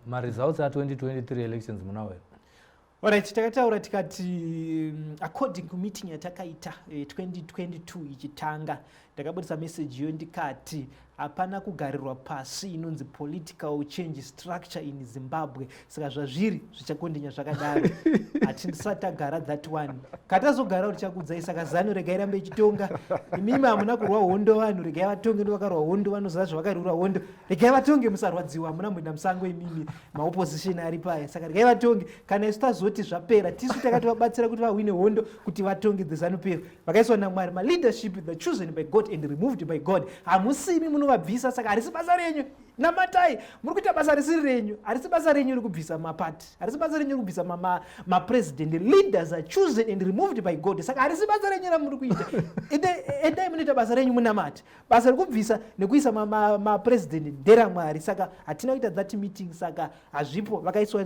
Maresults a2023 elections munawo here? Alright, takataura tikati according kumeeting yatakaita 2022 ichitanga, ndakabudisa message iyo ndikati hapana kugarirwa pasi inonzi political change structure in Zimbabwe. Saka zvazviri zvichakondinya zvakadaro, hatisati tagara that one. Katazogara tichakuudzai. Saka ZANU regai rambe ichitonga. Imimi hamuna kurwa hondo, vanhu regai vatonge, ndo vakarwa hondo, vanoziva zvavakarwira hondo. Regai vatonge, musarwadziwa, hamuna mboenda musango imimi, maopposition ari paya. Saka regai vatonge. Kana isu tazoti zvapera, tisu takati kuti vahwine hondo kuti vatonge. The ZANU PF vakaiswa naMwari, maleadership, the chosen by God and removed by God. Hamusimi munovabvisa, saka harisi basa renyu. Namatai, muri kuita basa risiri renyu. Harisi basa renyu rekubvisa mapati, harisi basa renyu rekubvisa mapresident. Leaders are chosen and removed by God, saka harisi basa renyu ramuri kuita. Endai munoita basa renyu, munamate. Basa rekubvisa nekuisa mapresident nderamwari. Saka hatina kuita that meeting, saka hazvipo. Vakaiswa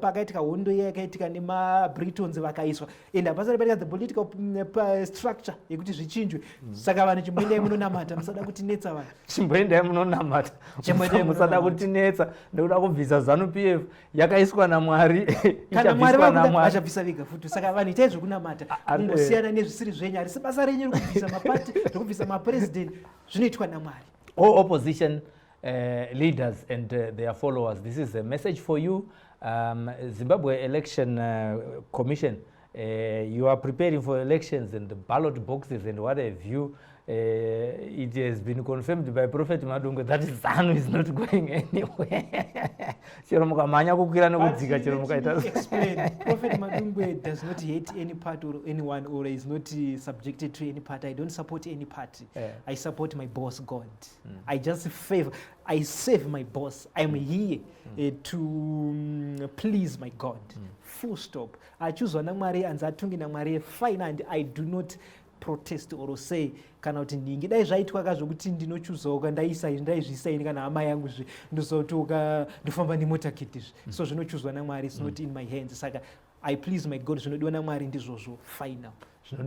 pakaitika hondo iya yakaitika nemaBritons, vakaiswa, and hapasati paitika the political structure yekuti zvichinjwe. Saka vanhu, chimboendai munonamata, musada kutinetsa vanhu. Chimboendai munonamata. Chimboendai musada munonamata. Kutinetsa nekuda kubvisa ZANU PF yakaiswa naMwari. Kana Mwari ichabviswa vakuda naMwari. Vachabvisa vega futi. Saka vanhu, itai zvekunamata, mungosiyana nezvisiri zvenyu. Harisi basa renyu rekubvisa mapati, rekubvisa mapresident, zvinoitwa naMwari. All opposition leaders and their followers, this is a message for you. Zimbabwe Election Commission, you are preparing for elections and the ballot boxes and what have you. It has been confirmed by Prophet Madungwe that ZANU is not going anywhere. Chero mukamhanya kukwira nekudzika, chero mukaita Explain. Prophet Madungwe does not hate any party or anyone or is not subjected to any party. I don't support any party. I support my boss, God. I just favor, I serve my boss. I'm here to please my God. Full stop. Achuzwa naMwari, anzi atunge naMwari, fine, and I do not protest or say kana kuti nhingi dai zvaitwa ka zvokuti ndinochuzawo ndaisa ndaizvisa ini kana hama yangu zve ndozotoka ndofamba nemotaketi izvi. So zvinochuzwa naMwari, it's not in my hands. Saka I please my God, zvinodiwa naMwari ndizvozvo, final.